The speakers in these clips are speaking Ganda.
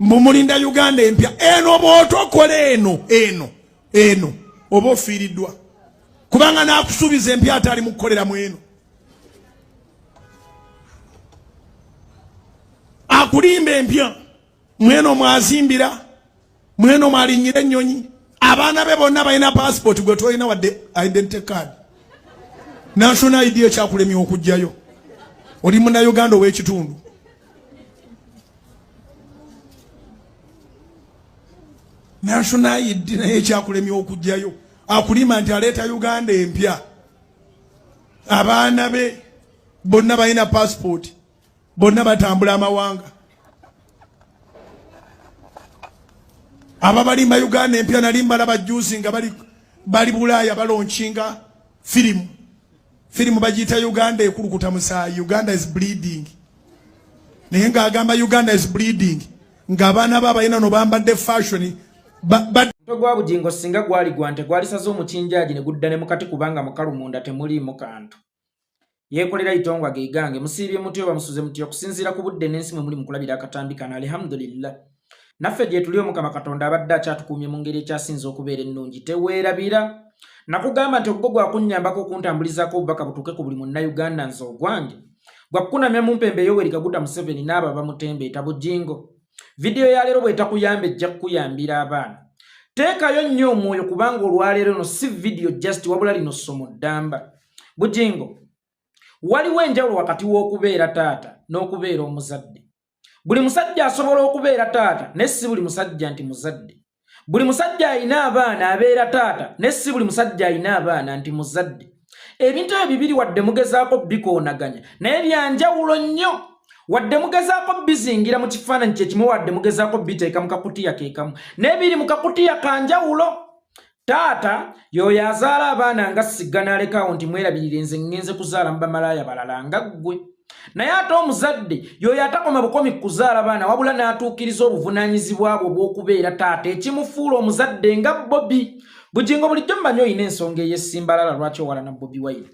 Mbu mulinda Uganda empya eno, bw'otokola eno eno eno oba ofiiriddwa, kubanga n'akusuubiza empya ate ali mu kukolera mu eno. Akulimba empya, mweno mwazimbira, mweno mwalinyira ennyonyi, abaana be bonna balina passport, gwe tolina wadde identity card, national ID ekyakulemya okugjayo. Oli Munnayuganda ow'ekitundu. National ID naye ekyakulemya okugjayo. Akulima nti aleeta Uganda empya, abaana be bonna balina passport, bonna batambula amawanga. Ababalimba Uganda empya nali mbalaba juzi nga bali Bulaaya balaunchinga firimu. Firimu bagiyita Uganda Ekulukuta Musaayi, Uganda Is Bleeding. Naye ng'agamba Uganda Is Bleeding, ng'abaana be abalina no bambadde fashion. Omutwe gwa Bugingo singa gwali gwa nte, gwalisaze omukinjaagi ne gudda ne mukati, kubanga mukalu munda temuliimu kantu. Yeekolera itongwa ge gange. Musiibye mutyo oba musuze mutyo okusinziira ku budde n'ensi mwe muli mu kulabira akatambi kano? Alihamdulillah, naffe gye tuli, Omukama Katonda abadde akyatukuumye mu ngeri ekyasinze okubeera ennungi. Teweerabira nakugamba nti ogwo gwakunnyambako okuntambulizaako obubaka butuuke ku buli Munnayuganda. Nze ogwange gwakukunamya mu mpembe Yoweri Kaguta Museveni n'abo abamutembeeta. Bugingo, vidiyo ya leero bw'etakuyamba, ejja kukuyambira abaana. Teekayo nnyo omwoyo, kubanga olwaleero no si vidiyo just, wabula lino ssomo ddamba. Bugingo, waliwo enjawulo wakati w'okubeera taata n'okubeera omuzadde. Buli musajja asobola okubeera taata, naye si buli musajja nti muzadde. Buli musajja alina abaana abeera taata, naye si buli musajja alina abaana nti muzadde. Ebintu ebyo bibiri wadde mugezaako bikoonaganya, naye byanjawulo nnyo. Wadde mugezaako bizingira mu kifaananyi kyekimu, wadde mugezaako biteeka mu kakutiya kekamu, naye biri mu kakutiya kanjawulo. Taata yoyo azaala abaana nga sigga n'alekaawo nti mwerabirire, nze ŋŋenze kuzaala mu bamalaaya balala nga ggwe. Naye ate omuzadde yoyo atakoma bukomi kuzaala baana, wabula n'atuukiriza obuvunaanyizibwa bwe obw'okubeera taata, ekimufuula omuzadde nga Bobi. Bugingo, bulijjo mmanyi olina ensonga ey'essimbalala lwaki owalana Bobi Wine.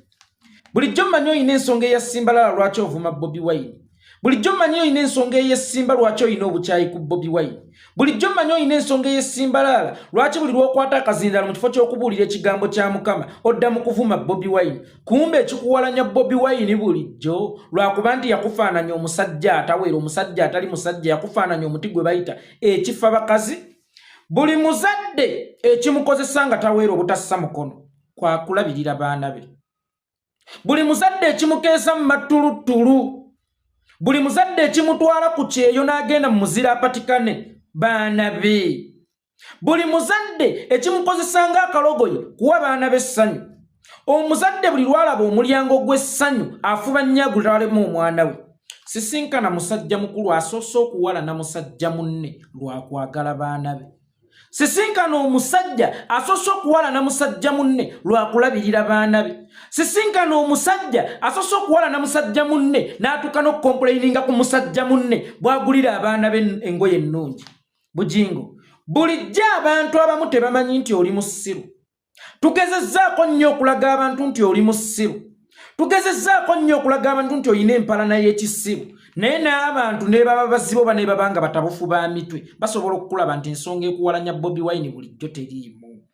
Bulijjo mmanyi olina ensonga eyasimbalala lwaki ovuma Bobi Wine. Bulijjo mmanyi olina ensonga ey'essimba lwaki olina obukyayi ku Bobi Wine. Bulijjo mmanyi olina ensonga ey'essimbalala lwaki buli lw'okwata akazindaalo, mu kifo ky'okubuulira ekigambo kya Mukama, odda mu kuvuma Bobi Wine. Kumbe ekikuwalanya Bobi Wine bulijjo lwakuba nti yakufaananya omusajja atawera, omusajja atali musajja, yakufaananya omuti gwe bayita ekifa bakazi. Buli muzadde ekimukozesa nga taweera obutassa mukono kwakulabirira baana be. Buli muzadde ekimukeesa mu mattuluttulu, buli muzadde ekimutwala ku kyeyo n'agenda mu muzira apatikane, baana be. Buli muzadde ekimukozesa ng'akalogoyi kuwa baana b'essanyu. Omuzadde buli lwalaba omulyango gw'essanyu afuba nnyo agutwalemu omwana we. Sisinkana musajja mukulu asoose okuwalana musajja munne lwakwagala baana be. Sisinkana omusajja asoose okuwalana musajja munne lwakulabirira baana be. Sisinkana omusajja asoose okuwalana musajja munne n'atuuka n'okucomplaininga ku musajja munne bw'agulira abaana be engoye ennungi. Bugingo, bulijjo abantu abamu tebamanyi nti oli musiru. Tugezezzaako nnyo okulaga abantu nti oli musiru. Tugezezzaako nnyo okulaga abantu nti olina empalana y'ekisiru, naye n'abantu ne baba bazibu oba ne baba nga batabufu ba mitwe, basobola okukulaba nti ensonga ekuwalanya Bobi Wine bulijjo teriimu,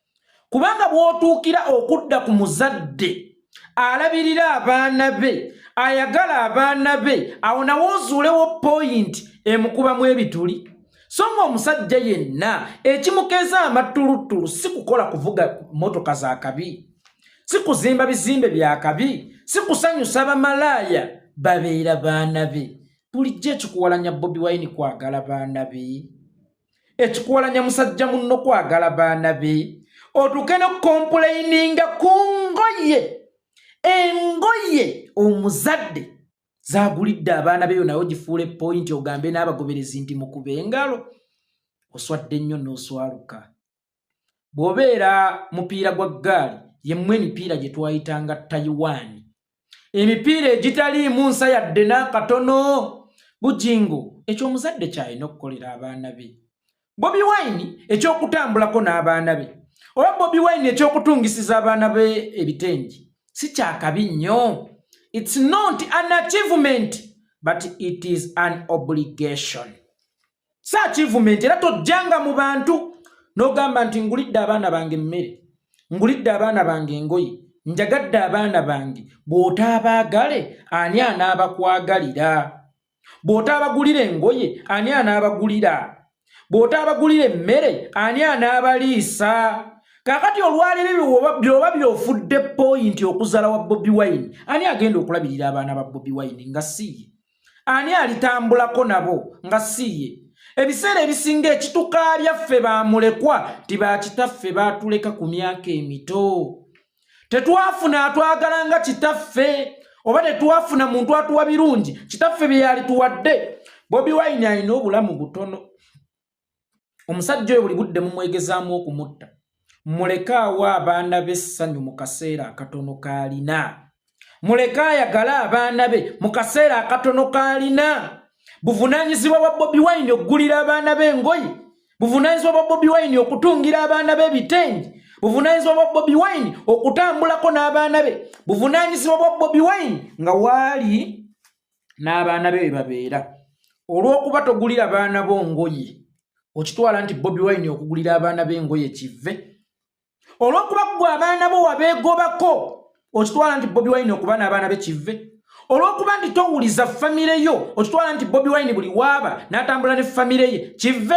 kubanga bw'otuukira okudda ku muzadde alabirira abaana be, ayagala abaana be, awo nawe ozuulewo point emukubamu ebituli. So nga omusajja yenna ekimukeeza amattuluttulu si kukola kuvuga motoka za kabi, si kuzimba bizimbe bya kabi, si kusanyusa bamalaaya, babeera baana be. Bulijjo ekikuwalanya Bobi Wine kwagala baana be. Ekikuwalanya musajja munno kwagala baana be. Otuuke n'okucomplaininga ku ngoye, engoye omuzadde zagulidde abaana beyo, naye ogifuula epoint, ogambe n'abagoberezi nti mukuba engalo. Oswadde nnyo n'oswaluka. Bw'obeera mupiira gwa ggaali, yemmwe emipiira gye twayitanga Taiwan, emipiira egitaliimu nsa yadde n'akatono. Bugingo, ekyo omuzadde kyalina okukolera abaana be, Bobi Wine ekyokutambulako n'abaana be, oba Bobi Wine ekyokutungisiza abaana be ebitengi, si kyakabi nnyo. It's not an achievement, but it is an obligation. Si achievement. Era tojjanga mu bantu n'ogamba nti ngulidde abaana bange emmere, ngulidde abaana bange engoye, njagadde abaana bange. Bw'otaabaagale, ani anaabakwagalira? Bw'otaabagulira engoye, ani anaabagulira? Bw'otaabagulira emmere, ani anaabaliisa? Kaakati olwaleero byoba by'ofudde point okuzaala wa Bobi Wine, ani agenda okulabirira abaana ba Bobi Wine nga siye? Ani alitambulako nabo nga siye? Ebiseera ebisinga ekitukaabya ffe bamulekwa ti bakitaffe baatuleka ku myaka emito. Tetwafuna atwagala nga kitaffe, oba tetwafuna muntu atuwa birungi kitaffe bye yalituwadde. Bobi Wine alina obulamu butono. Omusajja oyo buli budde mumwegezaamu okumutta. Muleke awo abaana b'essanyu mu kaseera akatono k'alina. Muleke ayagale abaana be mu kaseera akatono k'alina. Buvunaanyizibwa bwa Bobi Wine okugulira abaana be engoye, buvunaanyizibwa bwa Bobi Wine okutungira abaana be ebitengi, buvunaanyizibwa bwa Bobi Wine okutambulako n'abaana be, buvunaanyizibwa bwa Bobi Wine nga waali n'abaana be bwe babeera. Olw'okuba togulira baana bo ngoye, okitwala nti Bobi Wine okugulira abaana be engoye kive. Olw'okuba ggwe abaana bo wabeegobako, okitwala nti Bobi Wine okuba n'abaana be kive. Olw'okuba nti towuliza famire yo, okitwala nti Bobi Wine buli waaba n'atambula ne famire ye kive.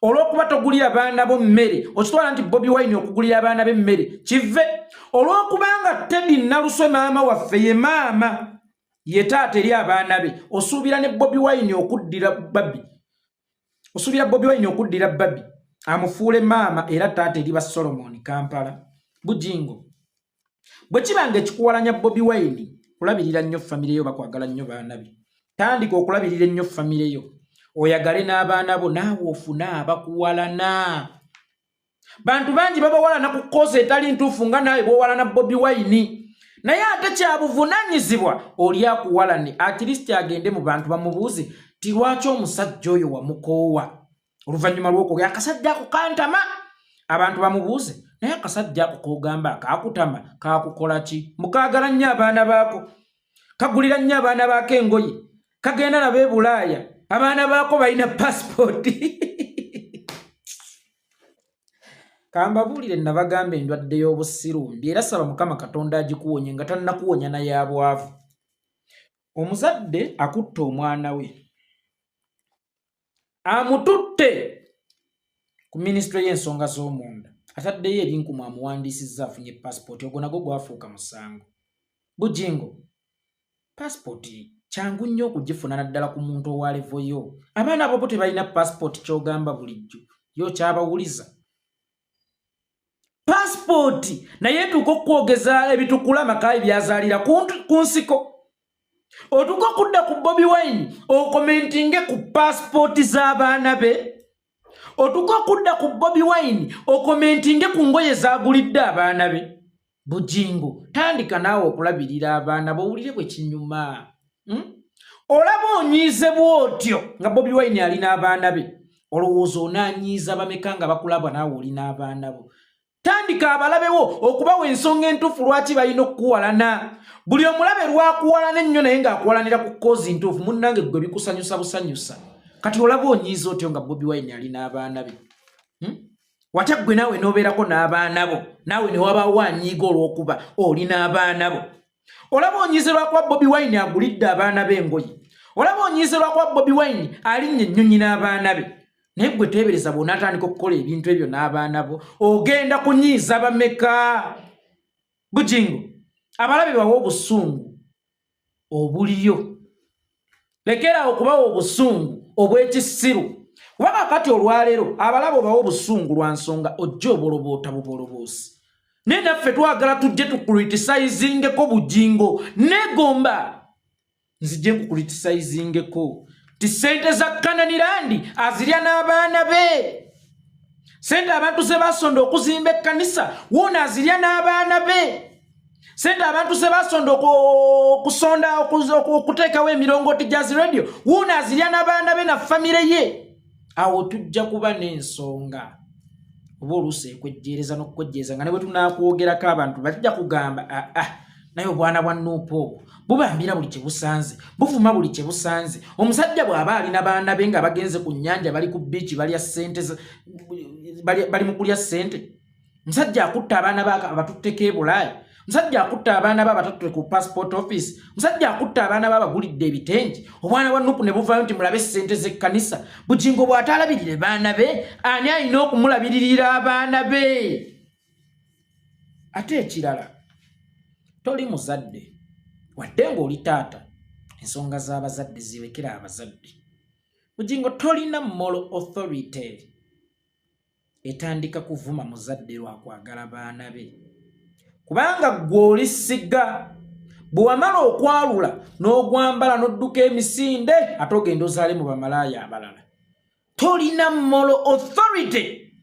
Olw'okuba togulira baana bo mmere, okitwala nti Bobi Wine okugulira abaana be mmere kive. Olw'okuba nga Teddy Naluswe maama waffe ye maama ye taata eri abaana be, osuubira ne Bobi Wine okuddira Babi, osuubira Bobi Wine okuddira Babi amufuule maama era taata eri ba Solomon Kampala. Bujingo, bwe kiba nga ekikuwalanya Bobi Wine kulabirira nnyo famire yo, bakwagala nnyo baana be, tandika okulabirira ennyo famire yo, oyagale n'abaana bo, naawe ofune abakuwalana. Bantu bangi babawalana ku kkoosi etali ntuufu nga naawe bw'owalana Bobi Wine, naye ate kyabuvunaanyizibwa oli akuwalane, at least agende mu bantu bamubuuze ti lwaki omusajja oyo wamukoowa oluvannyuma lw'okwogera akasajja ako kantama. Abantu bamubuuze, naye akasajja ako k'ogamba kaakutama kaakukola ki? Mukaagala nnyo abaana baako, kagulira nnyo abaana baako engoye, kagenda nabo e Bulaaya, abaana baako balina pasipooti. Kambabuulire, nabagamba endwadde y'obusiru mbi, era saba Mukama Katonda agikuwonye nga tannakuwonya na ya bwavu. Omuzadde akutta omwana we, amututte ku minisitule y'ensonga z'omunda, ataddeyo ebinkumu, amuwandiisizza afunye pasipooti, ogwo nagwo gwafuuka musango. Bujingo, pasipooti kyangu nnyo okugifuna, naddala ku muntu owa level yo. Abaana abo bo tebalina pasipooti, ky'ogamba bulijjo yo kyabawuliza pasipooti, naye etuuka okwogeza ebitukula amakayi byazaalira ku nsiko. Otuuka okudda ku Bobi Wine okomentinge ku pasipooti z'abaana be, otuuka okudda ku Bobi Wine okomentinge ku ngoye z'agulidde abaana be. Bujingo, tandika naawe okulabirira abaana bowulire bwe kinyuma. Olaba onyiize bw'otyo nga Bobi Wine alina abaana be, olowooza onaanyiiza bameka nga bakulaba naawe olina abaana bo? Tandika abalabewo okubawa ensonga entuufu lwaki balina okukuwalana. Buli omulabe lwakuwalana ennyo naye ng'akuwalanira ku cause ntuufu, munnange ggwe bikusanyusa busanyusa. Kati olaba onyiiza otyo nga Bobi Wine alina abaana be, Watya ggwe naawe n'obeerako n'abaana bo, naawe ne wabaawo anyiiga olw'okuba olina abaana bo? Olaba onyiize lwakuba Bobi Wine agulidde abaana be engoye, olaba onyiize lwakuba Bobi Wine alinnya ennyonyi n'abaana be, naye ggwe teebereza bw'onaatandika okukola ebintu ebyo n'abaana bo, ogenda kunyiiza bameka? Bujingo, abalabe bawe obusungu obuliyo, lekera okubawa obusungu obw'ekisiru, kuba kakati olwaleero abalaba obawa obusungu lwa nsonga ojja oboloboota buboloboosi, naye naffe twagala tujje tukucriticizingeko. Bujingo, negomba nzije nkucriticizingeko ti sente za Kananirandi azirya n'abaana be, sente abantu ze basonda okuzimba ekkanisa wuuno azirya n'abaana be, sente abantu ze basonda okusonda okuteekawo emirongooti gya zi radio wuuno azirya n'abaana be na famire ye. Awo tujja kuba n'ensonga oba oluusi ekwejjeereza n'okukwejjeereza nga ne bwe tunakwogerako abantu bajja kugamba aa. Naye obwana bwa NUP obwo bubambira buli kye busanze, buvuma buli kye busanze. Omusajja bw'aba alina baana be nga bagenze ku nnyanja, bali ku biiki, balya ssente, bali mu kulya ssente. Musajja akutta abaana be abatutteko e Bulaaya, musajja akutta abaana be abatutte ku passport office, musajja akutta abaana be abagulidde ebitengi. Obwana bwa NUP ne buvaayo nti mulabe ssente z'ekkanisa. Bugingo bw'ataalabirire baana be, ani alina okumulabiririra abaana be? Ate ekirala, toli muzadde, wadde ng'oli taata, ensonga z'abazadde zirekera abazadde. Bugingo tolina moral authority etandika kuvuma muzadde lwa kwagala baana be, kubanga ggwe oli siga. Bwe wamala okwalula n'ogwambala n'odduka emisinde, ate ogenda ozaale mu bamalaaya abalala. Tolina moral authority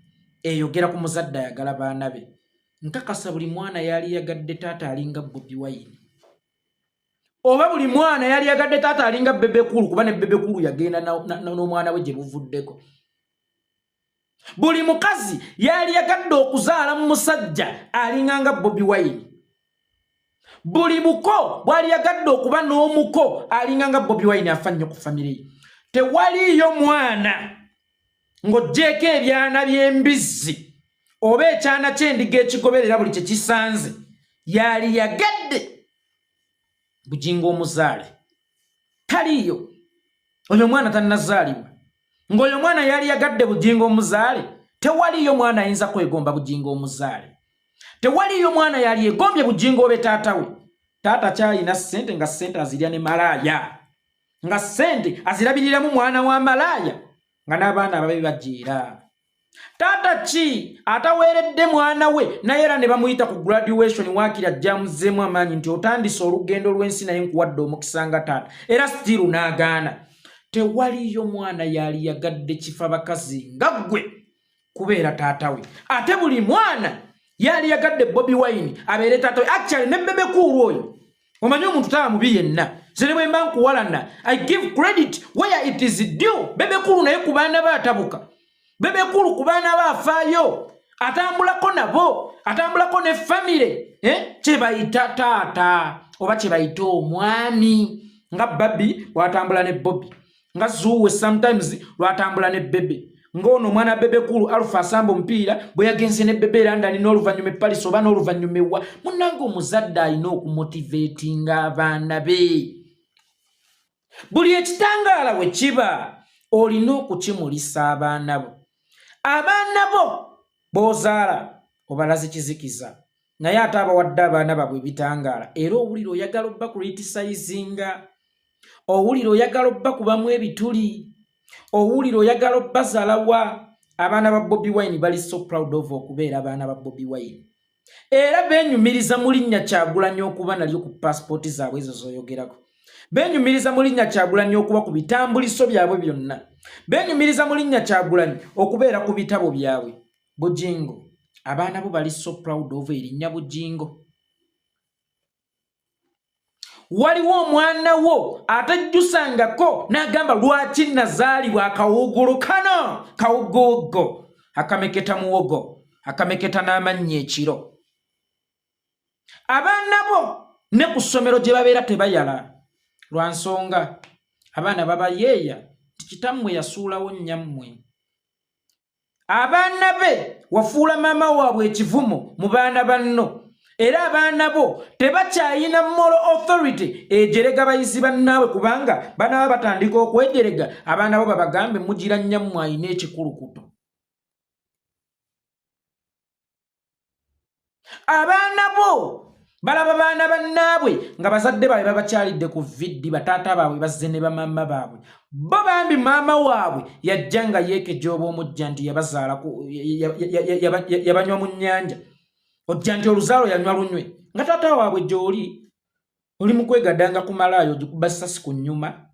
eyogera ku muzadde ayagala baana be. Nkakasa buli mwana yali yagadde taata alinga Bobi Wine, oba buli mwana yali yagadde taata alinga Bebe Cool, kuba ne Bebe Cool yagenda n'omwana we gye buvuddeko. Buli mukazi yali yagadde okuzaala mu musajja alinganga Bobi Wine. Buli buko bwali yagadde okuba n'omuko alinganga Bobi Wine, afa nnyo ku famire ye. Tewaliiyo mwana ng'oggyeko ebyana by'embizzi oba ekyana ky'endiga ekigoberera buli kye kisanze yali yagadde Bugingo omuzaale. Taliiyo. Oyo omwana tannazaalibwa ng'oyo omwana yali yagadde Bugingo omuzaale. Tewaliiyo mwana ayinza kwegomba Bugingo omuzaale. Tewaliiyo mwana yali egombye Bugingo obe taata we. Taata kyalina ssente, nga ssente azirya ne malaaya, nga ssente azirabiriramu mwana wa malaaya, nga n'abaana ababe bajeera. Taata ki ataweeredde mwana we, naye era ne bamuyita ku graduation, waakiri ajjamuzeemu amaanyi nti otandise olugendo lw'ensi, naye nkuwadde omukisa nga taata, era still n'agaana. Tewaliyo mwana yali yagadde kifa bakazi nga ggwe kubeera taata we. Ate buli mwana yali yagadde Bobi Wine abeere taata we. Actually ne Bebe Cool oyo, omanyi omuntu taba mubi yenna, nze ne bwe mba nkuwalana, I give credit where it is due. Bebe Cool naye ku baana be atabuka. Bebe Cool ku baana be afaayo, atambulako nabo, atambulako ne famire, eh? Kye bayita taata oba kye bayita omwami, nga Babi bw'atambula ne Bobi, nga Zuwe sometimes lwatambula ne Bebe, ng'ono omwana Bebe Cool Alpha asamba omupiira bwe yagenze ne Bebe e London n'oluvannyuma e Paris oba n'oluvannyuma ewa. Munnange, omuzadde alina okumotivatinga abaana be. Buli ekitangaala we kiba, olina okukimulisa abaana bo. Abaana bo b'ozaala obalaze kizikiza, naye ate abawadde abaana baabwe ebitangaala, era owulira oyagala obba criticizinga, owulira oyagala obba kubamu ebituli, owulira oyagala obbazalawa. Abaana ba Bobi Wine bali so proud of okubeera abaana ba Bobi Wine, era beenyumiriza mu linnya Kyagulanyi okuba nalyo ku paasipooti zaabwe ezo z'oyogerako. Beenyumiriza mu linnya Kyagulanyi okuba ku bitambuliso byabwe byonna. Beenyumiriza mu linnya Kyagulanyi okubeera ku bitabo byabwe. Bugingo, abaana bo bali so proud of erinnya Bugingo. Waliwo omwana wo atajjusangako n'agamba, "Lwaki nazaalibwa akawugulu kano kawuguwugo akameketa muwogo akameketa n'amannyo ekiro?" Abaana bo ne ku ssomero gye babeera tebayala lwa nsonga abaana babayeeya nti kitammwe yasuulawo nnyammwe. Abaana be wafuula maama waabwe ekivumo mu baana banno, era abaana bo tebakyayina moral authority ejerega bayizi bannaabwe, kubanga banaaba batandika okwejerega, abaana bo babagambe, "Mugira nnyammwe ayina ekikulukuto." Abaana bo balaba baana bannaabwe nga bazadde baabwe babakyalidde ku VD, bataata baabwe bazze ne bamaama baabwe. Bo bambi maama waabwe yajja nga yeekeja oba omujja nti yabazaala, yabanywa mu nnyanja, ojja nti oluzaalo yanywa lunywe, nga taata waabwe gy'oli oli mu kwegadanga ku malaayo, ogikuba sasi ku nnyuma,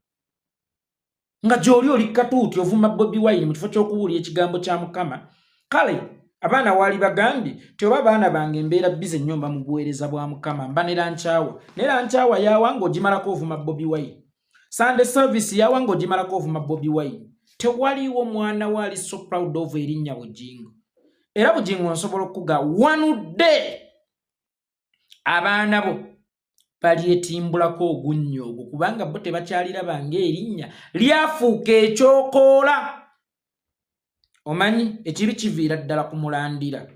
nga gy'oli oli katuuti ovuma Bobi Wine mu kifo ky'okuwulira ekigambo kya Mukama. Kale abaana waali bagambye ti oba baana bange, embeera bize nnyo, mba mu buweereza bwa Mukama, mba ne lunch hour, ne lunch hour yawa ng'ogimalako ovuma Bobi Wine? Sunday service yawa ng'ogimalako ovuma Bobi Wine? Tewaliiwo mwana we ali so proud of erinnya Bugingo. Era Bugingo, nsobola okuga one day abaana bo Balyetimbulako ogunnyo ogwo kubanga bo tebakyaliraba ng'erinnya lyafuuka ekyokoola. Omanyi ekibi kiviira ddala ku mulandira.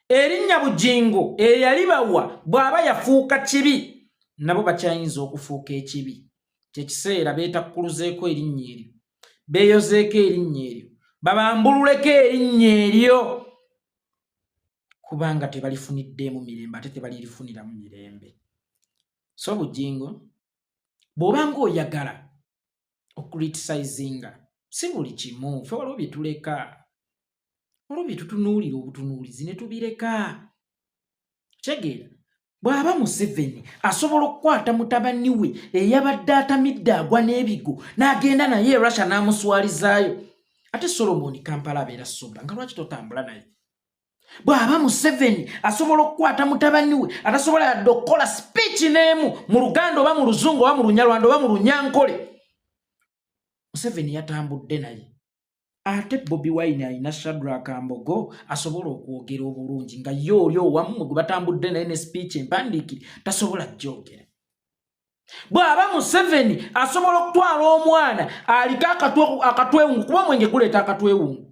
Erinnya Bugingo eyalibawa bw'aba yafuuka kibi, nabo bakyayinza okufuuka ekibi. Kyekiseera beetakkuluzeeko erinnya eryo, beeyozeeko erinnya eryo, babambululeko erinnya eryo, kubanga tebalifuniddeemu mirembe ate tebalirifuniramu mirembe. So Bugingo, bw'oba ng'oyagala okucriticizinga, si buli kimu. Ffe waliwo bye tuleka, waliwo bye tutunuulira obutunuulizi ne tubireka. Kyegeera bw'aba Museveni asobola okukwata mutabani we eyabadde atamidde agwa n'ebigo n'agenda naye e Russia n'amuswalizaayo, ate Solomon Kampala abeera soba nga lwaki totambula naye? Bw'aba Museveni asobola okukwata mutabani we atasobola yadde okukola speech n'emu mu Luganda oba mu Luzungu oba mu Lunyalwanda oba mu Lunyankole, Museveni yatambudde naye, ate Bobi Wine alina Shadrack Mbogo asobola okwogera obulungi, nga ye oli owammwe gwe batambudde naye ne speech empandiikire tasobola gyogera. Bw'aba Museveni asobola okutwala omwana aliko akatwewungu, kuba omwenge guleeta akatwewungu,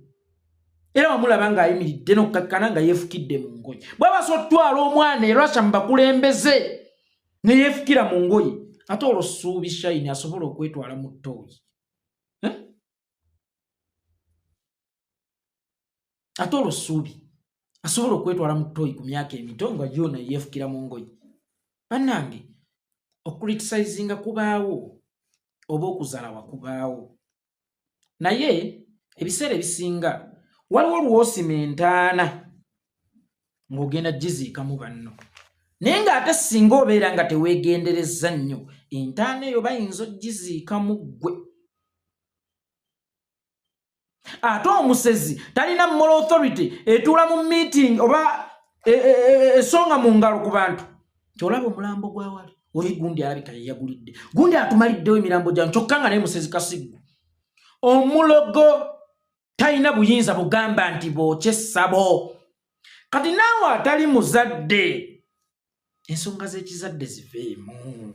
era wamulaba ng'ayimiridde n'okukakkana nga yeefukidde mu ngoye. Bw'aba asobola okutwala omwana e Russia mu bakulembeze ne yeefukira mu ngoye, ate olwo Ssuubi Shine asobola okwetwala mu ttooyi, eh? Ate olwo Ssuubi asobola okwetwala mu ttooyi ku myaka emito nga yona yeefukira mu ngoye. Bannange, okucriticizinga kubaawo oba okuzalawa kubaawo, naye ebiseera ebisinga waliwo lwosima entaana ng'ogenda giziikamu banno, naye ng'ate singa obeera nga teweegenderezza nnyo, entaana eyo bayinza ogiziikamu ggwe. Ate omusezi talina moral authority etuula mu meeting oba esonga mu ngalo ku bantu. Kyolaba omulambo gwawali oli gundi alabika yeyagulidde, gundi atumaliddewo emirambo gyange, kyokka nga naye musezi kasiggu. Omulogo talina buyinza bugamba nti bookye ssabo. Kati naawe atali muzadde, ensonga z'ekizadde ziveemu.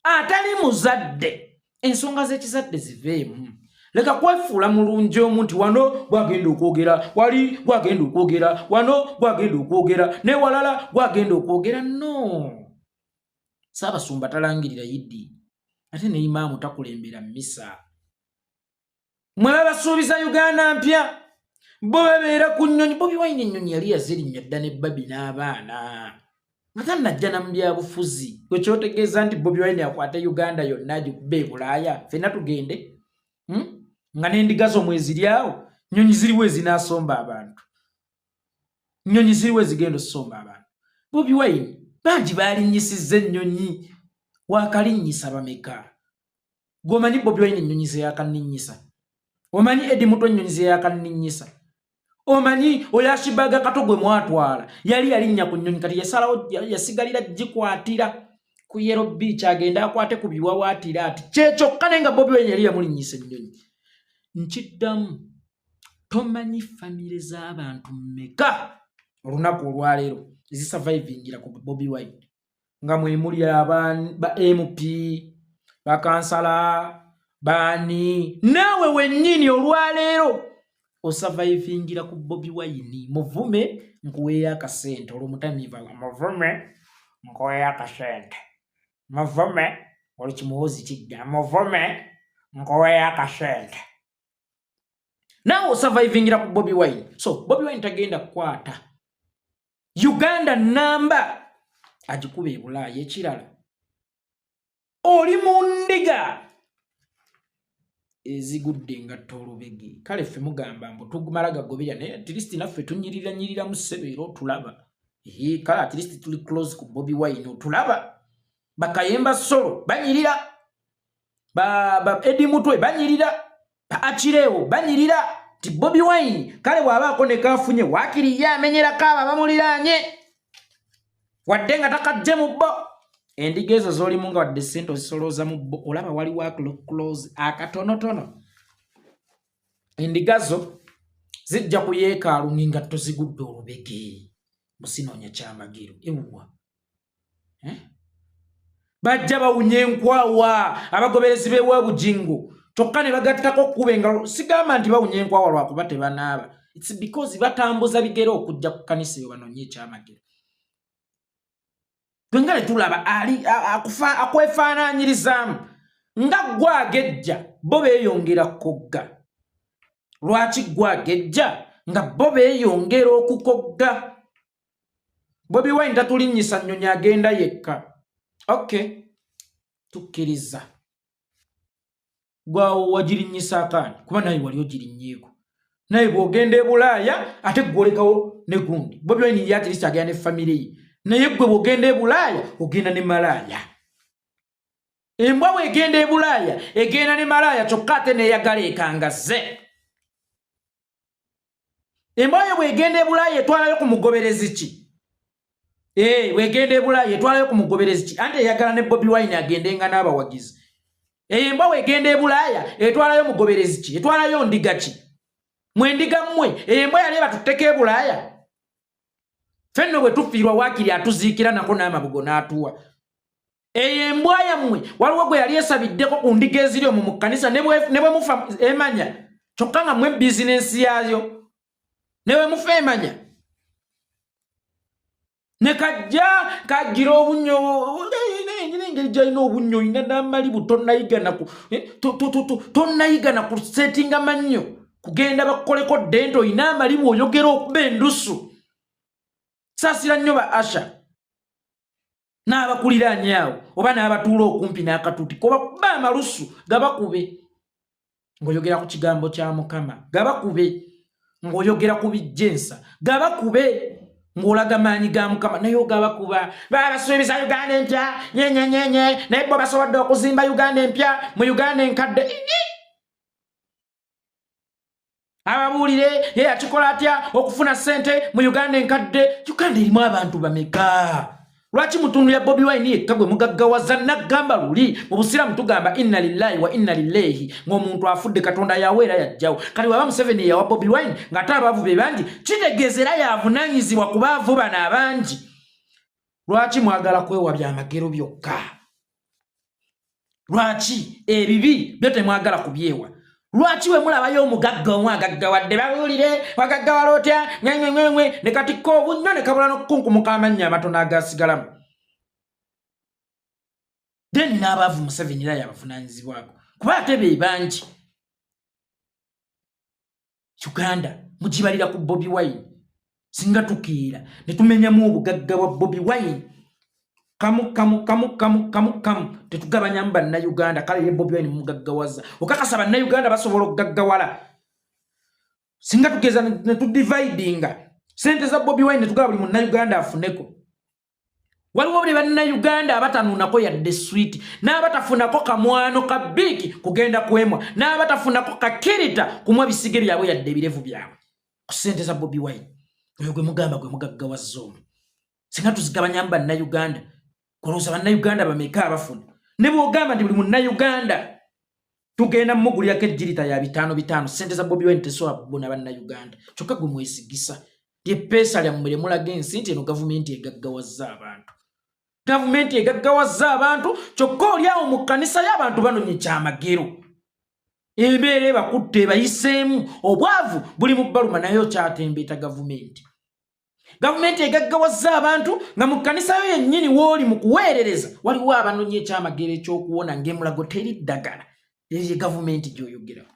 Atali muzadde, ensonga z'ekizadde ziveemu. Leka kwefuula mulungi omu nti wano gwagenda okwogera, wali gwagenda okwogera, wano gwagenda okwogera, newalala gwagenda okwogera. No, Saabasumba talangirira yiddi, ate ne imaamu takulembera misa. Mwe babasuubiza Uganda mpya, bo babeera ku nnyonyi. Bobi Wine ennyonyi yali yazirinnya dda ne Babi n'abaana nga tannajja na mu byabufuzi. Gwe kyotegeeza nti Bobi Wine akwate Uganda yonna agikube e Bulaaya, ffenna tugende, Nga n'endiga zo mweziri awo, nnyonyi ziriwo ezinaasomba abantu? Nnyonyi ziriwo ezigenda okusomba abantu? Bobi Wine bangi balinnyisizza ennyonyi, wakalinnyisa bameka? Gwomanyi Bobi Wine ennyonyi zeyakanninnyisa? Omanyi Edi Mutwe ennyonyi zeyakanninnyisa? Omanyi oyo Ashibaga Kato gwe mwatwala yali yalinnya ku nnyonyi, kati yasalawo yasigalira gikwatira ku Yellow Beach, agenda akwate ku biwawaatira ati kyekyokka, naye nga Bobi Wine yali yamulinnyisa ennyonyi. Nkiddamu, tomanyi famire z'abantu mmeka olunaku olwaleero zisurvivingira ku Bobi Wine, nga mwe muli ba MP, bakansala, baani, naawe wennyini olwaleero osurvivingira ku Bobi Wine. Muvume nkuweeyo akasente, olwo mutamiiva, muvume nkuweeyo akasente, muvume, olwo kimuwozi kijja, muvume nkuweeyo akasente, naawe osurvivingira ku Bobi Wine. So Bobi Wine tagenda kukwata Uganda namba agikuba e Bulaaya. Ekirala, oli mu ndiga ezigudde engatto olubege. Kale ffe mugamba mbu tugumala gagobera, naye at least naffe tunyirira nyiriramu ssebe, era otulaba. Kale at least tuli close ku Bobi Wine, otulaba Bakayemba Solo banyirira, ba Edi Mutwe banyirira, ba Akireewo banyirira nti Bobi Wine kale bw'abaako ne kafunye waakiri ye amenyerako abo abamuliraanye, wadde nga takajje mu bo. Endiga ezo z'olimu nga wadde ssente ozisolooza mu bo, olaba waliwo close akatonotono, endiga zo zijja ku yeekaalu ng'engatto zigudde olubege. Musinoonya kyamagero ewwa. Eh? Bajja bawunya enkwawa abagoberezi b'ewa Bugingo, kyokka ne bagattako okukuba engalo. Sigamba nti bawunya enkwawa lwakuba tebanaaba, it's because batambuza bigere okujja ku kkanisa eyo banoonye ekyamagero. Gwe nga ne tulaba ali akwefaanaanyirizaamu nga ggwe agejja, bo beeyongera kukogga. Lwaki ggwe agejja nga bo beeyongera okukogga? Bobi Wine tatulinnyisa nnyonyi, agenda yekka. Okay, tukkiriza. Gwawo wagirinnyisa akaani? Kuba naye wali ogirinnyeeko. Naye bw'ogenda e Bulaaya ate gwolekawo ne gundi. Bobi Wine ye at least agenda ne famire ye, naye gwe bw'ogenda e Bulaaya ogenda ne malaaya. Embwa bw'egenda e Bulaaya egenda ne malaaya, kyokka ate neeyagala ekangazze. Embwa yo bw'egenda e Bulaaya etwalayo ku mugoberezi ki? Ee, bw'egenda e Bulaaya etwalayo ku mugoberezi ki? Anti eyagala ne Bobi Wine agendenga n'abawagizi. Eyo embwa bw'egenda e Bulaaya etwalayo mugoberezi ki? Etwalayo ndiga ki? Mwendiga mmwe. Eyo embwa yali ebatutteko e Bulaaya? Ffe nno bwe tufiirwa waakiri atuziikira nako n'amabugo n'atuwa. Eyo embwa yammwe waliwo gwe yali esabiddeko ku ndiga eziri omwo mu kkanisa? Ne bwe mufa emanya, kyokka nga mmwe bizinensi yaayo. Ne bwe mufa emanya. Ne kajja kagira obunnyo, engeri gyalina obunnyo, olina n'amalibu. Tonnayiga na kusetinga mannyo kugenda bakukoleko dental. Olina amalibu, oyogera okuba endusu. Saasira nnyo ba usher n'abakuliraanye awo oba n'abatuula okumpi n'akatuuti, kuba kuba amalusu gabakube ng'oyogera ku kigambo kya Mukama, gabakube ng'oyogera ku bijjensa, gabakube ng'olaga maanyi ga Mukama, naye ogabakuba. Babasuubiza Uganda empya nyenyenyenye, naye bo basobodde okuzimba Uganda empya mu Uganda enkadde. Ababuulire ye yakikola atya okufuna ssente mu Uganda enkadde? Uganda erimu abantu bameka? Lwaki mutundu ya Bobi Wine yekka gwe mugaggawaza? Naggamba luli mu Busiraamu tugamba inna lillahi wa inna lillahi ng'omuntu afudde, Katonda yawe era yajjawo. Kati waba Museveni yawa Bobi Wine ng'ate abaavu be bangi, kitegeeza era yavunaanyizibwa ku baavu bano abangi. Lwaki mwagala kwewa byamagero byokka? Lwaki ebibi byo temwagala kubyewa? Lwaki we mulabayo omugagga omu agaggawadde, babuulire wagaggawala otya, ngengengengwe, ne katikka obunnyo ne kabula n'okukunkumuka amannya amatono agasigalamu? Then n'abaavu Museveni era yabavunaanyizibwako, kuba ate be bangi. Uganda mugibalira ku Bobi Wine. Singa tukiira ne tumenyamu obugagga bwa Bobi Wine kamu kamu kamu kamu kamu kamu, tetugabanyamu Bannayuganda. Kale ye Bobi Wine mugaggawaza, okakasa Bannayuganda basobola okugaggawala? Singa tugeza ne tudividinga sente za Bobi Wine ne tugaba buli Munnayuganda afuneko, waliwo buli Bannayuganda abatanuunako yadde switi, n'abatafunako kamwano ka biiki kugenda kwemwa, n'abatafunako kakirita kumwa bisige byabwe yadde ebirevu byabwe ku sente za Bobi Wine. Oyo gwe mugamba gwe mugaggawazza omwo, singa tuzigabanyamu Bannayuganda, kolowooza Bannayuganda bameka abafuna? Ne bw'ogamba nti buli Munnayuganda tugenda mumugulirako ejjirita ya bitaano bitaano, sente za Bobi Wine tesobola kubuna Bannayuganda. Kyokka gwe mwesigisa lyepeesa lyammwe lemulaga ensi nti eno gavumenti egaggawazza abantu, gavumenti egaggawazza abantu. Kyokka oli awo mu kkanisa y'abantu banonye kyamagero, embeera ebakutte, ebayiseemu, obwavu buli mu baluma, naye okyatembeeta gavumenti. Gavumenti egaggawazza abantu nga mu kkanisa yo yennyini w'oli mu kuweerereza waliwo abanonye ekyamagero ekyokuwona, ng'emulago teri ddagala. Eyo gavumenti gy'oyogerako,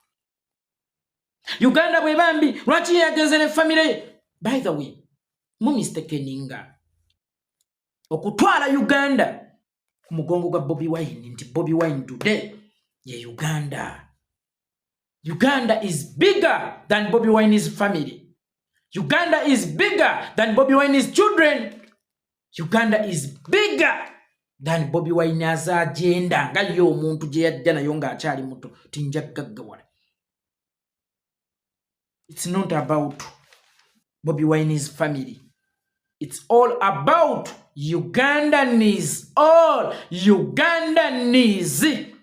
Uganda bwe bambi, lwaki yeyagenze ne famire ye? By the way, mu mistakeninga okutwala Uganda ku mugongo gwa Bobi Wine nti Bobi Wine today ye Uganda. Uganda is bigger than Bobi Wine's family. Uganda is bigger than Bobi Wine's children. Uganda is bigger than Bobi Wine's agenda nga ye omuntu gye yajja nayo ng'akyali muto tinja gaggawala. It's not about Bobi Wine's family. It's all about Ugandanese, all Ugandanese.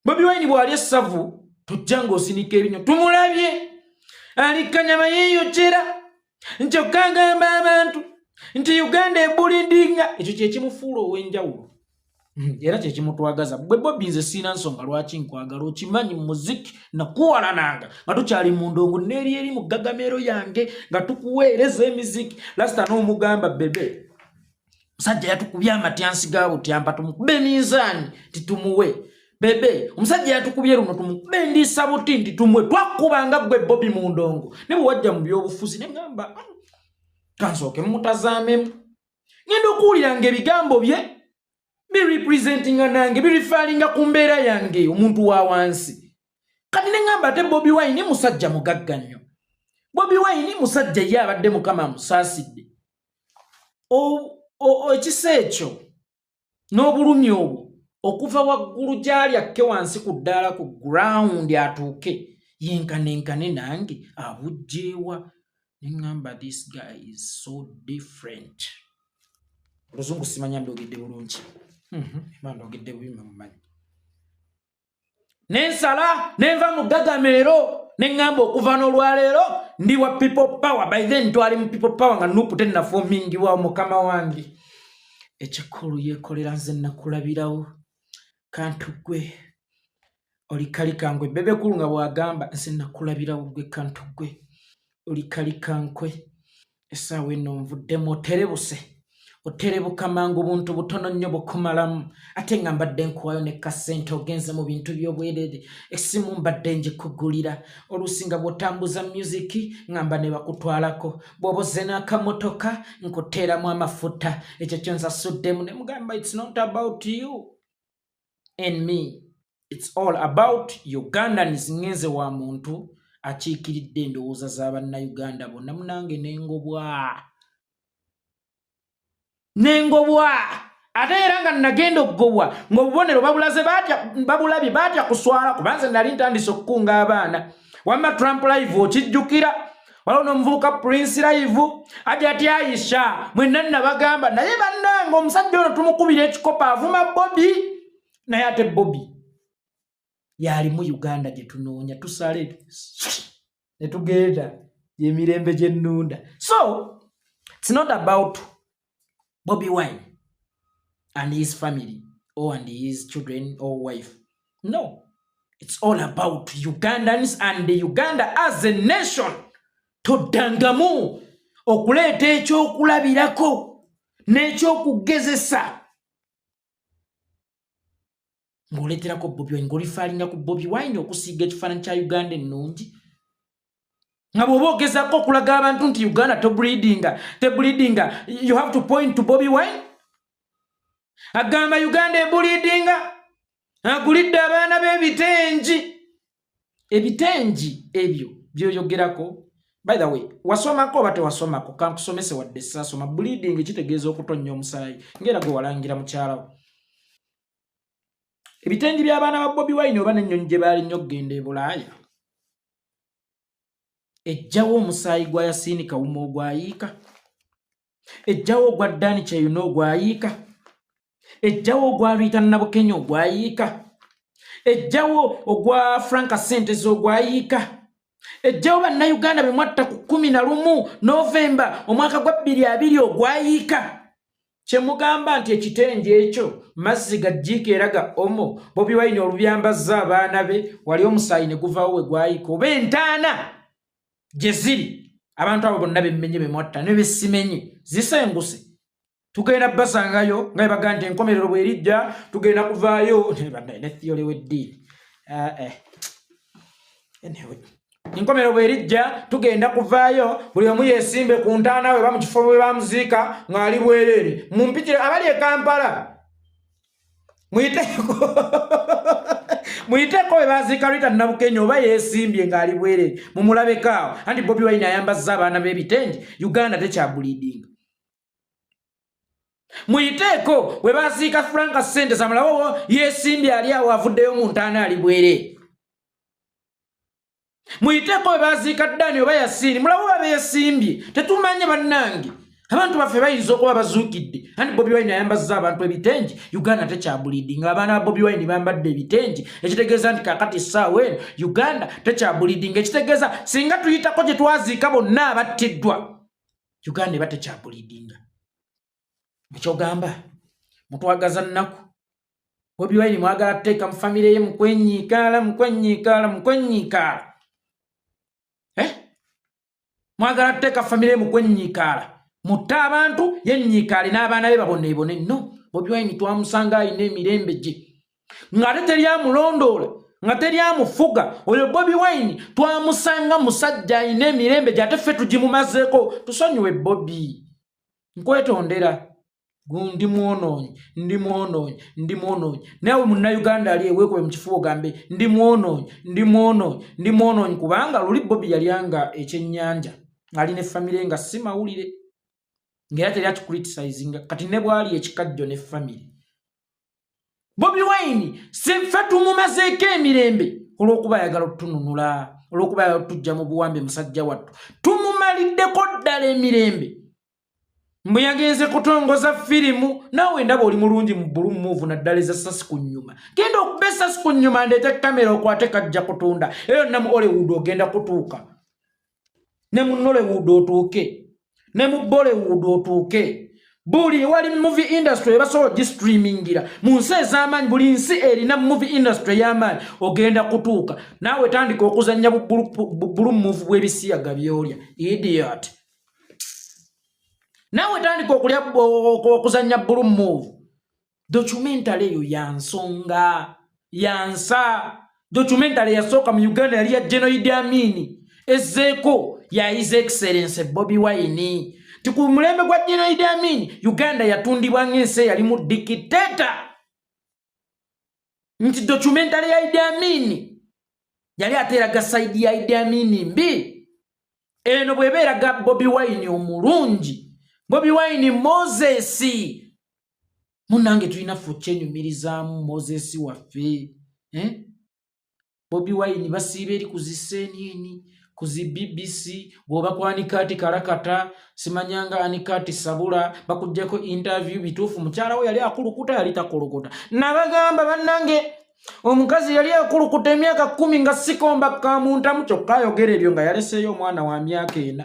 Bobi Wine bw'ali essavu tojja ng'osinika ebinyo. Tumulabye alikanyama yeeyokera, nkyokka ngamba abantu Nti Uganda ebulindinga, ekyo kye kimufuula ow'enjawulo. Era kye kimutwagaza. Bwe Bobi nze sirina nsonga lwaki nkwagala, okimanyi mu muziki nakuwalananga nga tukyali mu ndongo n'eri eri mu ggagamero yange nga tukuweereza emiziki. Lasita n'omugamba Bebe, musajja yatukubye amatyansi ga butyampa tumukube eminzaani titumuwe. Bebe, omusajja yatukubye luno tumukube endiisa buti nti tumuwe. Twakubanga ggwe Bobi mu ndongo. Ne bwe wajja mu byobufuzi ne ŋŋamba, kansooke mutazaamemu. Ngenda okuwulira ng'ebigambo bye birepresentinga nange, birifaalinga ku mbeera yange omuntu wa wansi. Kati ne ŋŋamba ate Bobi Wine musajja mugagga nnyo. Bobi Wine musajja ye abadde Mukama amusaasidde. Ekisa ekyo n'obulumi obwo okuva waggulu gy'ali akke wansi ku ddaala ku ground atuuke yenkanenkane nange abuggyeewa. Ne ŋŋamba this guy is so different. Oluzungu simanya ndoogedde bulungi. Eba ndoogedde bubi mmumanyi. Nensala nenva mu ggagameero ne ŋŋamba okuva n'olwaleero ndi wa People Power. By then twali mu People Power nga NUP tennafomingibwa. Mukama wange ekikulu yeekolera nze nakulabirawo kantu gwe oli kalikankwe. Bebe Cool nga bw'agamba nze nakulabirawo gwe kantu gwe oli kalikankwe, essaawa eno nvuddemu oterebuse oterebuka mangu, buntu butono nnyo bukumalamu. Ate nga mbadde nkuwayo ne kasente ogenze mu bintu by'obwerere, essimu mbadde ngikugulira, oluusi nga bw'otambuza music ŋŋamba ne bakutwalako, bw'oba ozze n'akamotoka nkuteeramu amafuta, ekyo kyo nsasuddemu. Ne mugamba it's not about you and me, it's all about Ugandans. Ngenze wa muntu akiikiridde endowooza z'abannayuganda bonna. Munange nengobwa nengobwa, ate era nga nagenda okugobwa ng'obubonero babulaze batya, babulabye batya kuswala, kubanze nali ntandise okukunga abaana. Wamma Trump Live okijjukira, waliwo n'omuvubuka Prince Live aja ati Aisha, mwenna nabagamba naye bannange omusajja ono tumukubira ekikopo avuma Bobi, naye ate Bobi yalimu Uganda gye tunoonya, tusale ne tugenda emirembe gy'ennunda. So it's not about Bobi Wine and his family or and his children or wife. No, it's all about Ugandans and Uganda as a nation. Toddangamu okuleeta ekyokulabirako n'ekyokugezesa ng'oleeterako Bobi Wine, ng'olifaalinga ku Bobi Wine okusiiga ekifaananyi kya Uganda ennungi, nga bw'oba ogezaako okulaga abantu nti Uganda tobleedinga, tebleedinga, you have to point to Bobi Wine. Agamba Uganda ebleedinga, agulidde abaana b'ebitengi. Ebitengi ebyo byoyogerako, by the way, wasomako oba tewasomako? Kankusomese wadde saasoma. Bleeding kitegeeza okutonnya omusaayi, ngaera gwe walangira mukyalawo. Ebitengi by'abaana ba Bobi Wine oba n'ennyonyi gye baali nnyo okugenda e Bulaaya ejjawo omusaayi gwa Yasiini Kawuma ogwayiika, ejjawo ogwa Dani Kyeyuna ogwayiika, ejjawo ogwa Rita Nabukenya ogwayiika, ejjawo ogwa Frank Senteza ogwayiika, ejjawo bannayuganda be mwatta ku 11 Novemba omwaka gwa 2020 ogwayiika. Kyemugamba nti ekitengi ekyo mazzi ga jjiiko era ga Omo, Bobi Wine olubyambazza abaana be wali omusaayi ne guvaawo we gwayiika, oba entaana gye ziri abantu abo bonna bemmenye bemwatta ne besimenye zisenguse, tugenda basangayo nga bebaga nti enkomerero bwerijja tugenda kuvaayo ne theory w'eddiini. Anyway, enkomerero bwerijja tugenda kuvaayo buli omu yesimbe ku ntaana we ba mu kifo bwe bamuziika ng'ali bwereere. Mumpitire abali e Kampala, muyiteeko muyiteeko bwe baziika Rita Nabukenya oba yeesimbye ng'ali bwereere, mumulabeko awo. Anti Bobi Wine ayambazza abaana b'ebitengi, Uganda tekyableedinga. Muyiteeko bwe baziika Franka Sente samulawo yeesimbye ali awo avuddeyo mu ntaana ali bwereere. Muyiteeko bwe baziika Dani oba Yasiini, mulabe oba beesimbye. Tetumanye bannange, abantu baffe bayinza okuba bazuukidde. Anti Bobi Wine ayambazza abantu ebitengi, Uganda tekyableedinga. Abaana ba Bobi Wine bambadde ebitengi, ekitegeeza nti kakati essaawa eno Uganda tekyableedinga. Ekitegeeza singa tuyitako gye twaziika bonna abattiddwa, Uganda eba tekyabulidinga. Mukyogamba mutwagaza nnaku. Bobi Wine mwagala tuteeka mu famire ye mukwenyiikaala mukwenyiikaala mukwenyiikaala. Mwagala tuteeka famire ye mukwenyiikaala. Mutta abantu yenyiikaale n'abaana be baboneebone. No, Bobi Wine twamusanga alina emirembe gye. Ng'ate teri amulondoola, nga teri amufuga. Oyo Bobi Wine twamusanga musajja alina emirembe gye ate ffe tugimumazeeko. Tusonyiwe Bobi. Nkwetondera. Ndi mwonoonyi, ndi mwonoonyi, ndi mwonoonyi. Naawe munnayuganda ali eweekube mu kifuba ogambe ndi mwonoonyi, ndi mwonoonyi, ndi mwonoonyi, kubanga luli Bobi yalyanga ekyennyanja ng'ali ne famire nga si mawulire, ng'era teri akicriticizinga. Kati ne bw'ali ekikajjo ne famire. Bobi Wine si ffe tumumazeeko emirembe olw'okuba ayagala otutununula, olw'okuba ayagala otujja mu buwambe musajja wattu. Tumumaliddeko ddala emirembe. Mbu yagenze kutongoza firimu, naawe ndaba oli mulungi mu blue move naddala eza sasi ku nnyuma. Genda okuba esasi ku nnyuma ndeete kamera okwate kajja kutunda. Eyo yonna mu Hollywood ogenda kutuuka. Ne mu Nollywood otuuke. Ne mu Bollywood otuuke. Buli ewali movie industry ebasobola ogistreamingira. Mu nsi ez'amaanyi, buli nsi erina movie industry ey'amaanyi ogenda kutuuka. Naawe tandika okuzannya bu blue move bw'ebisiyaga by'olya. Idiot. Naawe tandika okulya okuzannya blue move. Documentary eyo ya nsonga, ya nsa. Documentary yasooka mu Uganda yali ya General Idi Amin. Ezzeeko ya His Excellency Bobi Wine. Ti ku mulembe gwa General Idi Amin, Uganda yatundibwa ng'ensi eyalimu dictator. Nti documentary ya Idi Amin yali ate eraga side ya Idi Amin mbi. Eno bw'eba eraga Bobi Wine omulungi, Bobi Wine Moses. Munnange tulina ffe okyenyumirizaamu Moses waffe. Bobi Wine basiiba eri ku zi CNN, ku zi BBC, bw'oba ku Anikati Kalakata, simanyanga Anikati Sabula, bakuggyako interview bituufu mukyala we yali akulukuta yali takulukuta. Nabagamba bannange omukazi yali akulukuta emyaka 10 nga sikomba kamuntamu kyokka ayogera ebyo nga yaleseeyo omwana wa myaka 4.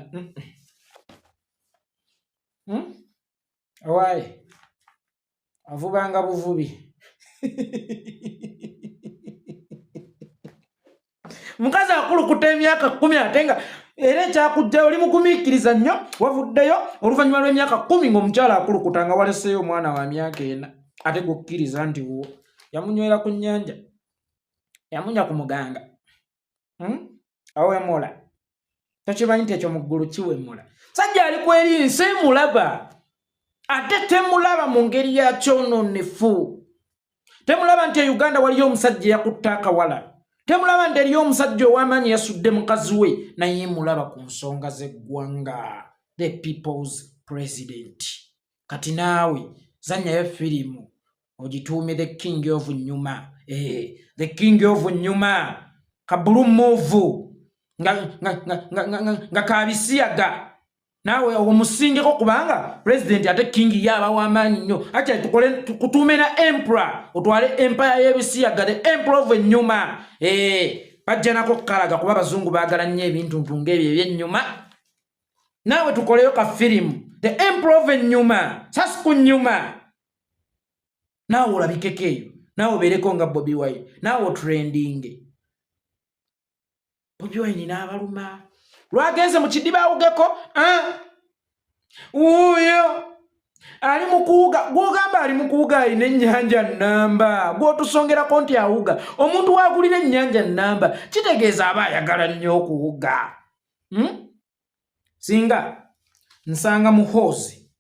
Owaaye avubanga buvubi. Mukazi akulukuta emyaka 10 ate nga era ekyakujja oli mugumiikiriza nnyo, wavuddeyo oluvannyuma lw'emyaka 10 ng'omukyala akulukuta nga waleseeyo omwana wa myaka 4 ate gw'okkiriza nti wuwo. Yamunywera ku nnyanja, yamunywa ku muganga. Awemula. Tokimanyi nti ekyo mu ggulu kiwemula. Sajja ali ku eri nsi emulaba, ate temulaba mu ngeri ya kyonoonefu. Temulaba nti e Uganda waliyo omusajja eyakutte akawala. Temulaba nti eriyo omusajja ow'amaanyi yasudde mukazi we, naye mulaba ku nsonga z'eggwanga. The people's president. Kati naawe zannyayo firimu ogituume the king of Nyuma. The king of Nyuma. Ka blue move nga kabisiyaga. Naawe omusingeko kubanga president ate king ye aba w'amaanyi nnyo. Actually tukutuume na emperor, otwale empire y'ebisiyaga, the emperor of Nyuma. Bajja nako kukalaga kuba abazungu baagala nnyo ebintuntu ng'ebyo eby'ennyuma. Naawe tukoleyo ka firimu the emperor of Nyuma, sasiku Nyuma. Naawe olabikeko eyo, naawe obeereko nga Bobi Wine, naawe otrendinge. Bobi Wine n'abaluma. Lwagenze mu kidiba awugeko, wuuyo ali mu kuwuga. Gw'ogamba ali mu kuwuga alina ennyanja nnamba, gw'otusongerako nti awuga. Omuntu w'agulira ennyanja nnamba kitegeeza aba ayagala nnyo okuwuga. Singa nsanga Muhoozi,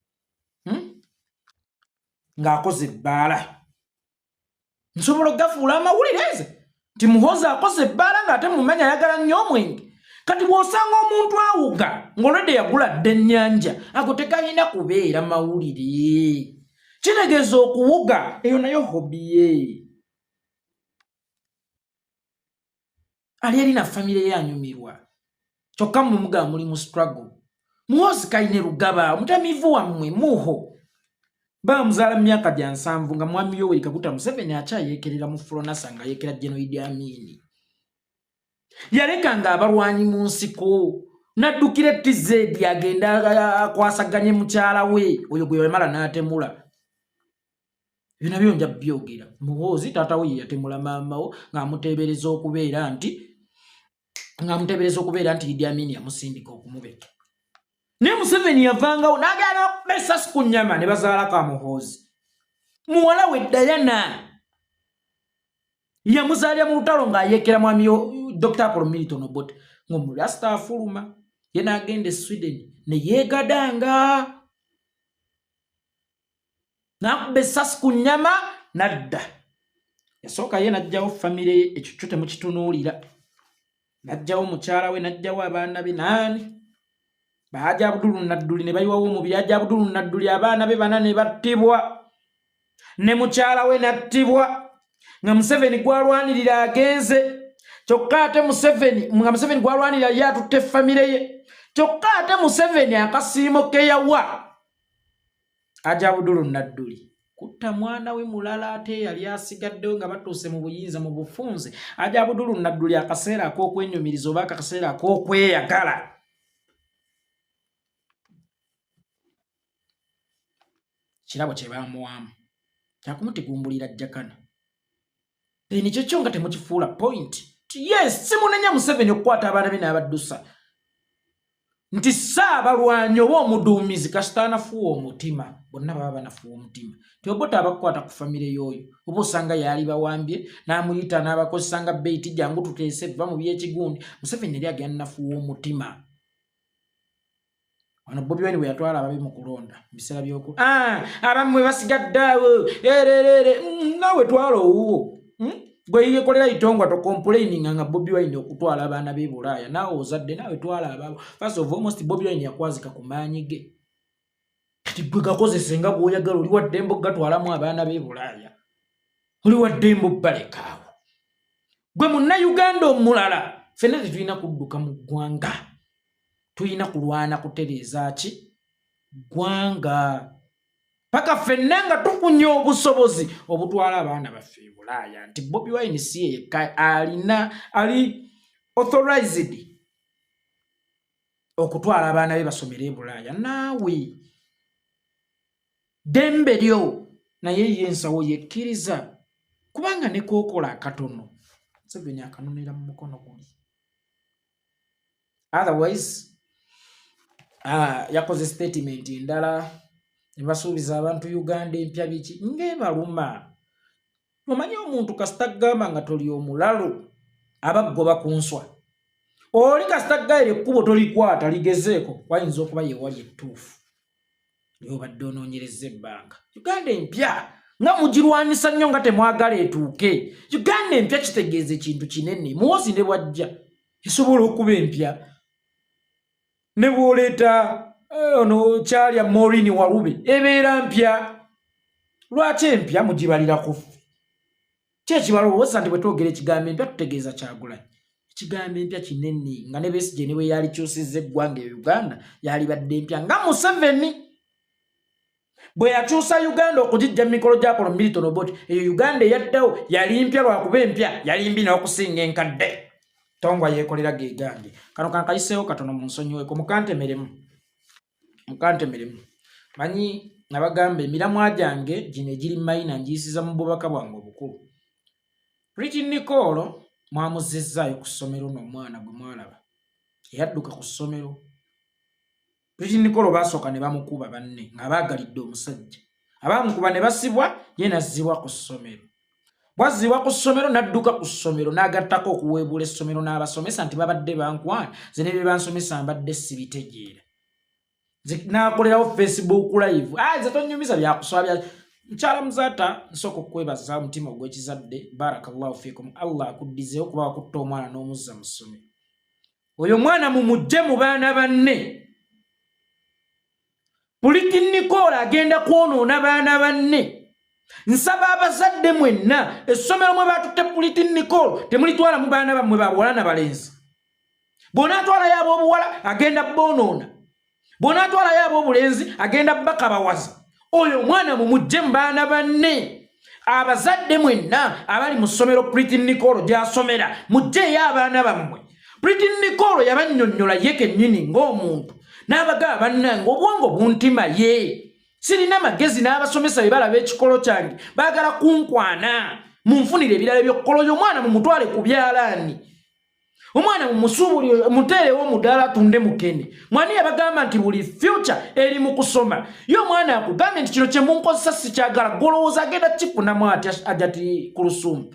ng'akoze ebbaala, nsobola okugafuula amawulire nze nti Muhoozi akoze ebbaala ng'ate mumanyi ayagala nnyo omwenge. Kati bw'osanga omuntu awuga ng'olwedde yagula dda ennyanja, ago tegalina kubeera mawulire. Kitegeeza okuwuga eyo nayo hobby ye. Ali erina famire ye anyumirwa. Kyokka mmwe mugamba muli mu struggle. Muhoozi Kainerugaba omutamiivu wammwe muho. Baamuzaala mu myaka gya 70 nga mwami Yoweri Kaguta Museveni akyayeekerera mu Fronasa nga yeekera General Idi Amin. Yalekanga abalwanyi mu nsiko. N'addukira e TZ agenda akwasaganye mukyala we oyo gwe yamala n'atemula. Ebyo nabyo nja byogera. Muhoozi taata we ye yatemula maama wo ng'amuteebereza okubeera nti ng'amuteebereza okubeera nti Idi Amin yamusindika okumubeta. Naye Museveni yavangawo n'agenda okuba essasi ku nnyama ne bazaalako Amuhoozi. Muwala we Diana yamuzaalira mu lutalo ng'ayeekera mwami Dr. Apollo Milton Obote ng'omurasta afuluma ye n'agenda e Sweden ne yeegadanga n'akuba essasi ku nnyama n'adda. Yasooka ye n'aggyawo famire ye, ekyo kyo temukitunuulira. N'aggyawo mukyala we, n'aggyawo abaana be naani. Bahaji Abdul Nadduli ne bayiwawo omubiri, Haji Abdul Nadduli abaana be bana ne battibwa, ne mukyala we n'attibwa, nga Museveni gw'alwanirira agenze. Kyokka ate Museveni, nga Museveni gw'alwanirira ye atutte famire ye. Kyokka ate Museveni akasiimo ke yawa Haji Abdul Nadduli kutta mwana we mulala ate yali asigaddewo nga batuuse mu buyinza mu bufunze. Haji Abdul Nadduli akaseera ak'okwenyumiriza oba akaseera ak'okweyagala kirabo kye baamuwaamu kyakumutigumbulira jakana. Then kyo kyo nga temukifuula point. Yes, simunenya Museveni okukwata abaana be n'abaddusa nti ssaabalwanyi oba omuduumizi kasita anafuwa omutima, bonna baba banafuwa omutima. Nti Obote abakukwata ku famire y'oyo oba osanga yaali bawambye n'amuyita n'abakozesa nga bbeeti, jangu tuteese vva mu by'ekigundi. Museveni yali agenda nafuwa omutima. Wano Bobi Wine bwe yatwala ababi mu kulonda mu biseera by'oku abammwe basigadde awo ererere, naawe twala owuwo. Gwe yeekolera itongwa tokomplaininga nga Bobi Wine okutwala abaana b'e Bulaaya, naawe ozadde, naawe twala abaabo. First of almost Bobi Wine yakwazika ku maanyi ge. Kati gwe gakozese nga bw'oyagala, oli wa ddembe okugatwalamu abaana b'e Bulaaya, oli wa ddembe obbalekaawo. Gwe munnayuganda omulala, ffenna tetulina kudduka mu ggwanga, tulina kulwana kutereeza ki ggwanga paka ffenna nga tufunye obusobozi obutwala abaana baffe e Bulaaya. Nti Bobi Wine si ye yekka alina ali authorized okutwala abaana be basomere e Bulaaya, naawe ddembe lyo, naye ye ensawo yekkiriza kubanga ne kookola akatono Museveni akanonera mu mukono guli. Otherwise yakoze statement endala ne basuubiza abantu Uganda empya biki ng'ebaluma. Omanyi omuntu kasita gamba nga toli omulalu abaggoba ku nswa, oli kasita gayira ekkubo tolikwata ligezeeko, wayinza okuba yewali ettuufu ly'obadde onoonyereza ebbanga. Uganda empya nga mugirwanyisa nnyo nga temwagala etuuke. Uganda empya kitegeeza ekintu kinene. Muhoozi ne bw'ajja esobola okuba empya, ne bw'oleeta ono kyalya Maureen Walube ebeera mpya. Lwaki empya mugibalira ku ffe? Ki ekibalowooza nti bwe twogera ekigambo empya tutegeeza Kyagulanyi? Ekigambo empya kinene, nga ne Besigye ne bwe yalikyusizza eggwanga e Uganda yalibadde empya, nga Museveni bwe yakyusa Uganda okugijja mu mikolo gya Apollo Milton Obote. Eyo Uganda eyaddawo yali mpya lwakuba empya yali mbi n'okusinga enkadde. Tongwa yeekolera ge gange. Kano kankayiseewo katono mu nsonyiweko, mukantemeremu, mukantemeremu. Manyi nabagamba emiramwa gyange gino egiri mayina ngiyisiza mu bubaka bwange obukulu. Pretty Nicole mwamuzizzaayo ku ssomero n'omwana gwe mwalaba eyadduka ku ssomero. Pretty Nicole baasooka ne bamukuba banne nga baagalidde omusajja, abaamukuba ne basibwa, ye n'azzibwa ku ssomero. Bwazzibwa ku ssomero n'adduka ku ssomero n'agattako okuweebuula essomero n'abasomesa nti babadde bankwana, nze ne bye bansomesa mbadde sibitegeera. N'akolerawo Facebook live. Nze tonnyumiza byakuswala bya mukyala Muzaata, nsooka okukwebaza omutima ogw'ekizadde, barakallahu fiikum, Allah akuddizeewo kuba wakutta omwana n'omuzza mu ssomero. Oyo omwana mumujje mu baana banne. Pretty Nicole agenda kwonoona baana banne. Nsaba abazadde mwenna essomero mwe batutte Pretty Nicole temulitwala mu baana bammwe ba buwala na balenzi. Bw'onaatwalayo ab'obuwala agenda boonoona, bw'onaatwalayo ab'obulenzi agenda bakabawaza. Oyo omwana mumujje mu baana banne. Abazadde mwenna abali mu ssomero Pretty Nicole gy'asomera mujjeeyo abaana bammwe. Pretty Nicole yabannyonnyola ye kennyini ng'omuntu n'abagaba, bannange, obwongo buntima, ye sirina magezi, n'abasomesa bye balaba ekikolo kyange baagala kunkwana, munfunire ebirala ebyokukola. Oyo omwana mumutwale ku byalaani, omwana mumusuubuli, muteerewo omudaala atunde mukene. Mwani yabagamba nti buli future eri mu kusoma? Ye omwana akugambye nti kino kyemunkozesa sikyagala, golowooza agenda kifunamu atya? Ajati ku lusumu,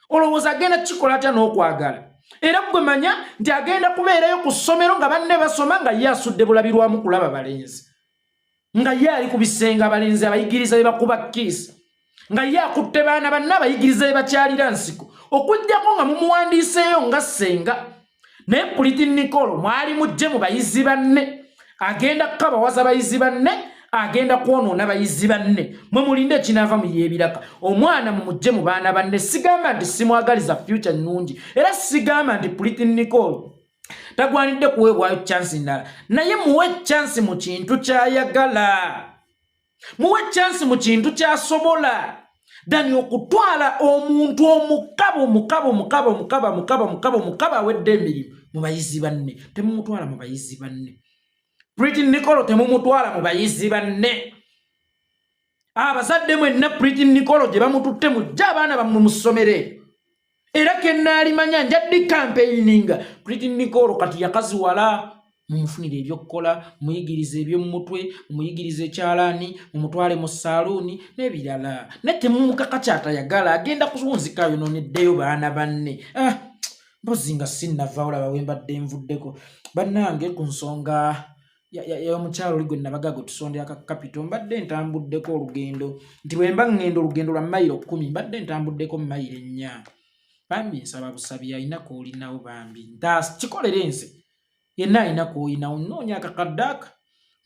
olowooza agenda kikola atya n'okwagala? Era gwe manya nti agenda kubeerayo ku ssomero nga banne basoma, nga ye asudde bulabirwamu kulaba balenzi, nga ye ali ku bisenge abalenzi abayigiriza be bakuba kiisi, nga ye akutte baana banne abayigiriza be bakyalira nsiko, okugjako nga mumuwandiiseeyo nga ssenga. Naye Pretty Nicole mwali mujje mu bayizi banne, agenda kukabawaza bayizi banne, agenda kwonoona bayizi banne. Mwe mulinde ekinaava mu yeebiraka. Omwana mumugje mu baana banne. Sigamba nti simwagaliza future nnungi, era sigamba nti Pretty Nicole tagwanidde kuweebwayo chance ndala, naye muwe chance mu kintu kyayagala, muwe chance mu kintu kyasobola, dani okutwala omuntu omukaba, omukaba, omukaba, omukaba, omukaba, omukaba, omukaba awedde emirimu mu bayizi banne. Temumutwala mu bayizi banne. Pretty Nicole temumutwala mu bayizi banne. Abazadde mwenna Pretty Nicole gye bamututte, mujje abaana bammwe mu ssomero eryo. Era kenaalimanya nja ddi campaigninga. Pretty Nicole kati yakaziwala, mumufunire ebyokukola, muyigirize ebyomumutwe, mumuyigirize ekyalaani, mumutwale mu saaluuni n'ebirala, naye temumukaka kyatayagala. Agenda kuwunzika yonooneddeyo baana banne. Ah, mpozi nga sinnavaawo, laba we mbadde nvuddeko, bannange, ku nsonga y'omukyalo oli gwe nabaga gwe tusondera ka capital. Mbadde ntambuddeko olugendo nti bwe mba ŋŋenda olugendo lwa mayiro 10, mbadde ntambuddeko mayiro 4. Bambi nsaba busabi, alina koolinawo, bambi ntaasa kikolere nze yenna alina koolinawo, nnoonya akakadde aka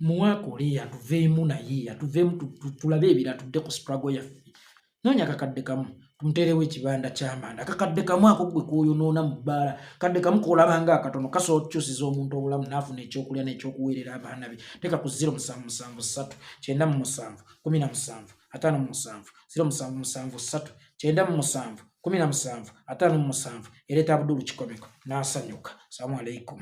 muwaakole atuveemu, naye atuveemu tulabe ebira, tudde ku struggle yaffe. Noonya akakadde kamu tumuteerewo ekibanda ky'amanda. Akakadde kamu ako gwe kwoyonoona mu bbaala, kadde kamu kolabanga akatono kasobola okukyusiza omuntu obulamu n'afuna ekyokulya n'ekyokuweerera abaana be. Teeka ku 0773 97 17 57, 0773 97 17 57. Ereeta Abudulu Kikomeko n'asanyuka. Salamu aleikum.